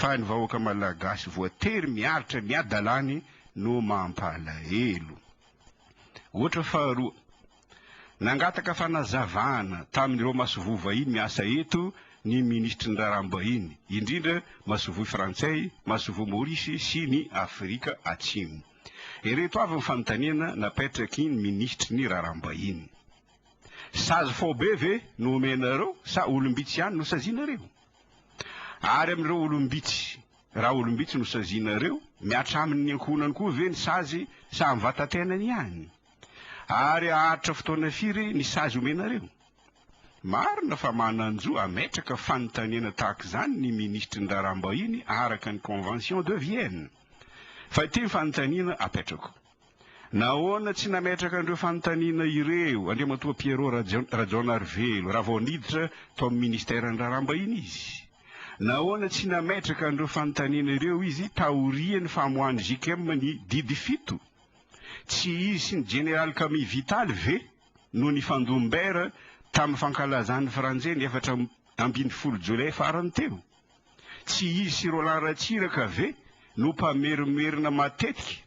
Fa ny vahoaka malagasy voatery miaritra ny hadalany no mampalahelo. Ohatra faharoa, nangataka fanazavana tamin'ireo masoivoho vahiny miasa eto ny minisitry ny raharaham-bahiny, indrindra masoivoho frantsay, masoivoho Maorisy sy ny Afrika Atsimo. Ireto avy ny fanontaniana napetraky ny minisitry ny raharaham-bahiny. Sazy faobe ve no omenareo sa olom-bitsy ihany no sazianareo? Ary amin'ireo olom-bitsy, raha olom-bitsy no sazianareo, mihatra amin'ny ankohonany koa ve ny sazy sa amin'ny vatan-tenany ihany? Ary haharitra fotoana firy ny sazy omenareo? Marina fa manan-jo hametraka fanontaniana tahaka izany ny minisitry ny raharaham-bahiny araka ny Convention de Vienne. Fa ity ny fanontaniana apetrako. Nahoana tsy nametraka an'ireo fanontaniana ireo Andriamatoa Pierrot Rajaonarivelo raha vao niditra tao amin'ny ministeran'ny raharaham-bahiny izy? Nahoana tsy nametraka an'ireo fanontaniana ireo izy taorian'ny famoahan'ny JICM ny didy fito? Tsy izy sy ny Jeneraly Camille Vital ve no nifandom-bera tamin'ny fankalazan'ny Frantsay ny 14 jolay farany teo? Tsy izy sy Roland Ratsiraka ve no mpamerimerina matetika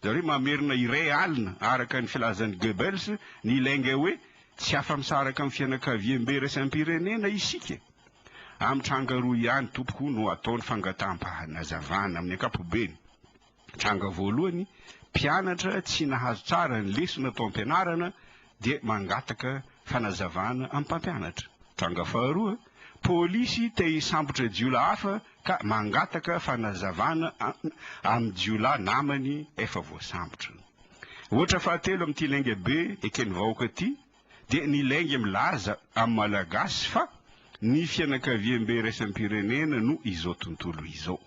Izany hoe mamerina iray alina, araka ny filazan'i Goebbels, ny lainga hoe tsy afa-misaraka amin'ny fianakaviambe iraisam-pirenena isika. Amin'ny tranga roa ihany, tompoko, no atao ny fangataham-pahanazavana, amin'ny ankapobeny. Tranga voalohany, mpianatra tsy nahazo tsara ny lesona tao am-pianarana dia mangataka fanazavana amin'ny mpampianatra. Tranga faharoa, polisy te hisambotra jiolahy hafa ka mangataka fanazavana amin'ny jiolahy namany efa voasambotra. Ohatra fahatelo amin'ity lainga be eken'ny vahoaka ity dia ny lainga milaza amin'ny Malagasy fa ny fianakaviambe iraisam-pirenena no izao tontolo izao.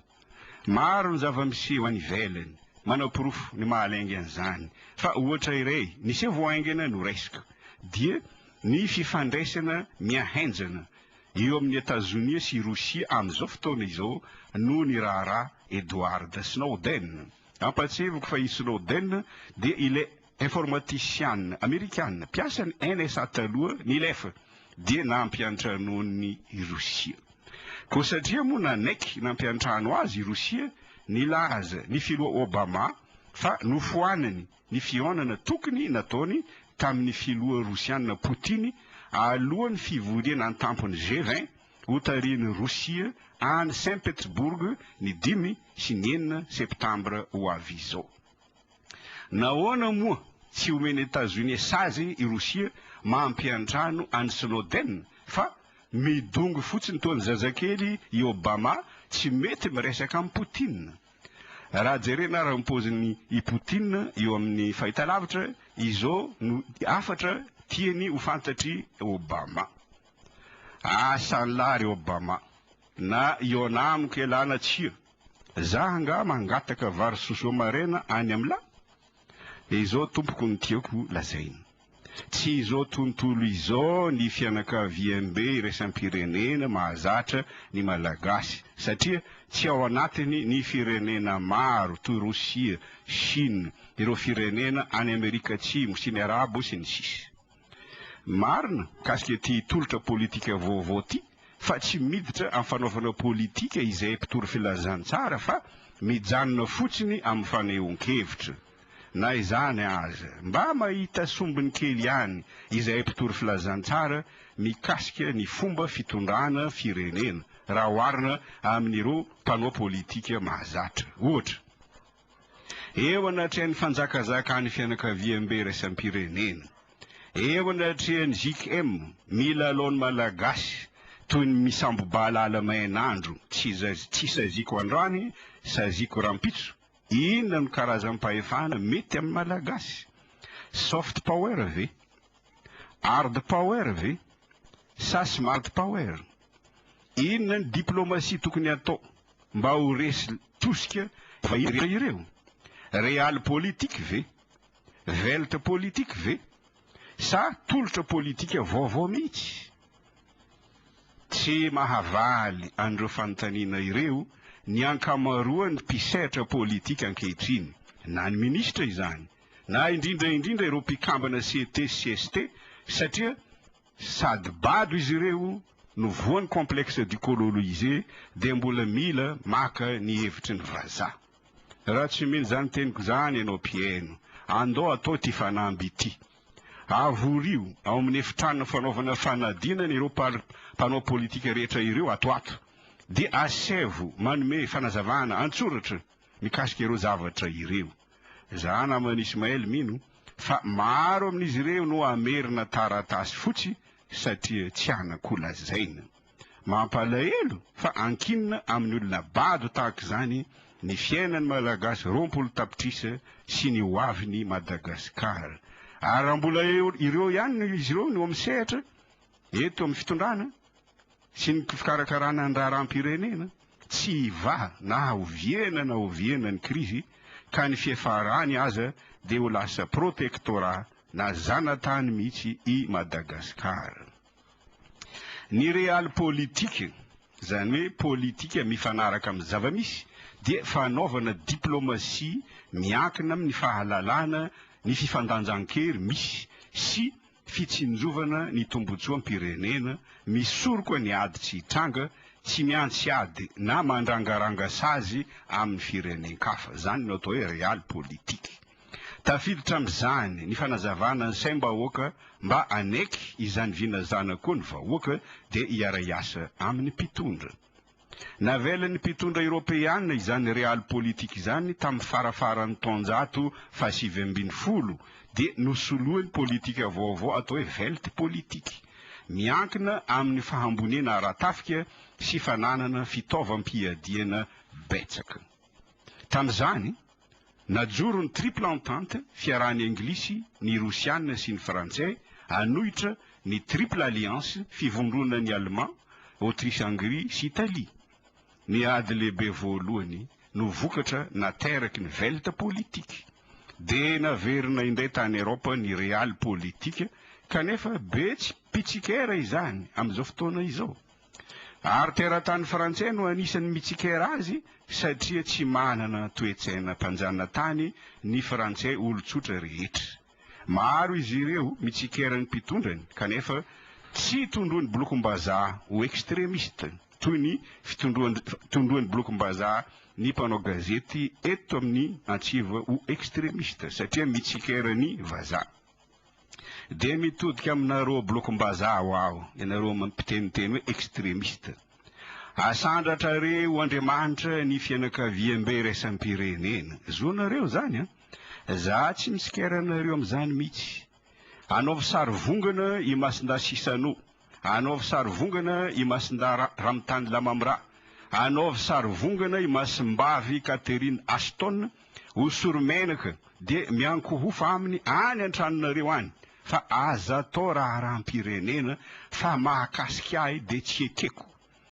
Maro ny zava-miseho any ivelany manaporofo ny maha-lainga an'izany fa ohatra iray niseho vao haingana no raisiko dia ny fifandraisana mihahenjana eo amin'i Etazonia sy i Rosia amin'izao fotoana izao noho ny raharaha Edward Snowden. Ampahatsiahiviko fa i Snowden dia ilay informatisiana amerikana mpiasan'ny NSA taloha nilefa dia nampiantranoan'i Rosia. Koa satria moa nanaiky nampiantrano azy i Rosia, nilaza ny filoha Obama fa nofoanany ny fihaonana tokony nataony tamin'ny filoha rosiana Putin alohan'ny fivoriana an-tampon'ny G20 hotarihin'i Rosia any Saint Petersburg ny dimy sy ny enina septambra ho avy izao. Nahoana moa tsy omen'i Etazonia sazy i Rosia mampiantrano an'i Snowden fa midongy fotsiny toa ny zazakely i Obama tsy mety miresaka amin'i Putin? Raha jerena ary ny paozin'i i Poutine eo amin'ny fahitalavitra, izao no hafatra tiany ho fantatr'i Obama. Asa an'lah ry Obama, na hihaona amiko elah na tsia, zah angaha mangataka vary sosoa maraina any amin'lah? Izao tompoko no tiako lazaina. Tsy izao tontolo izao ny fianakaviambe iraisam-pirenena mahazatra ny Malagasy satria tsy ao anatiny ny firenena maro toy Rosia, Chine, ireo firenena any Amerika Atsimo sy ny Arabo sy ny sisa. Marina mikasika ity tolotra politika vaovao ity fa tsy miditra amin'ny fanaovana politika izay mpitory filazantsara fa mijanona fotsiny amin'ny fanehoan-kevitra. Na izany aza, mba mahita sombiny kely ihany izahay mpitory filazantsara mikasika ny fomba fitondrana firenena raha oharina amin'ireo mpanao politika mahazatra. Ohatra, eo anatrehan'ny fanjakazakan'ny fianakaviambe iraisam-pirenena, eo anatrehan'ny JKM milalao ny Malagasy toy ny misambo-balala main'andro, tsy saziako androany, saziako rahampitso, Inona no karazam-pahefana mety amin'ny Malagasy? Soft power ve? Hard power ve? Sa smart power? Inona ny diplomasia tokony hatao mba ho resy tosika vahiny ireo? Real politique ve? Welt politique ve? Sa tolotra politika vaovao mihitsy? Tsy mahavaly an'ireo fanontaniana ireo ny ankamaroan'ny mpisehatra politika ankehitriny, na ny minisitra izany, na indrindra indrindra ireo mpikambana CT sy CST, satria sady bado izy ireo. no voan'ny complexe du cololoisé dia mbola mila maka ny hevitry ny vazaha. Raha tsy mino izany teniko izany ianao mpihaino, andao atao ity fanamby ity. Avorio ao amin'ny efitrano fanaovana fanadinana ireo mpanao politika rehetra ireo ato ato dia asaivo manome fanazavana an-tsoratra mikasika ireo zavatra ireo. Za naman'i Ismaël mino fa maro amin'izy ireo no hamerina taratasy fotsy satria tsy hanan-kolazaina. Mampalahelo fa ankinina amin'ny olona bado tahaka izany ny fiainan'ny Malagasy 20 tapitrisa sy ny ho avin'i Madagasikara. Ary raha mbola ireo ihany izy ireo no eo amin'ny sehatra eto amin'ny fitondrana sy ny fikarakarana ny raharaham-pirenena, tsy hivaha na oviana na oviana ny krizy ka ny fiafarany aza dia ho lasa protectorat na zanatany mihitsy i Madagasikara. Ny realpolitik, izany hoe politika mifanaraka amin'ny zava-misy, dia fanaovana diplomasia miankina amin'ny fahalalana ny fifandanjan-kery misy sy fitsinjovana ny tombotsoam-pirenena, misoroka ny ady tsy hitranga, tsy miantsy ady na mandrangaranga sazy amin'ny firenen-kafa. Izany no atao hoe realpolitik. Tafiditra amin'izany ny fanazavana ny saim-bahoaka mba hanaiky izany vinazana koa ny vahoaka dia hiara-hiasa amin'ny mpitondra. Navelan'ny mpitondra Eoropeana izany realpolitik izany tamin'ny farafaran'ny taonjato faha-19 dia nosoloany politika vaovao atao hoe Weltpolitik, miankina amin'ny fahamboniana ara-tafika sy fananana fitaovam-piadiana betsaka. Tamin'izany, najoro ny Triple Entente, fiarahan'ny Anglisy, ny Rosiana sy ny Frantsay hanohitra ny Triple Alliance, fivondronan'ny Alemà, Autriche-Hongrie sy Italie. Ny Ady Lehibe Voalohany no vokatra nateraky ny Weltpolitik. Dia naverina indray tany Eropa ny Realpolitik, kanefa be tsy mpitsikera izany amin'izao fotoana izao. Ary teratany frantsay no anisan'ny mitsikera azy satria tsy manana toe-tsaina mpanjanatany ny frantsay olon-tsotra rehetra. Maro izy ireo mitsikera ny mpitondrany kanefa tsy tondroin'ny bolokom-bazaha ho extremiste toy ny fitondroan'ny bolokom-bazaha ny mpanao gazety eto amin'ny antsiva ho extremiste satria mitsikera ny vazaha. Dia mitodika aminareo blokom-bazaha ho aho, ianareo mpiteniteny hoe extremiste. Asandratrareo ho Andriamanitra ny fianakaviambe iraisam-pirenena. Zonareo izany an! Za tsy mitsikera anareo amin'izany mihitsy. Anaovy sary vongana i Masindahy Sisano. Anaovy sary vongana i Masindahy Ramtane Lamamra. Anaovy sary vongana i Masimbavy Catherine Ashton. Hosory menaka dia miankohofa aminy any an-tranonareo any fa aza atao raharaham-pirenena fa mahakasika ahy dia tsy ekeko.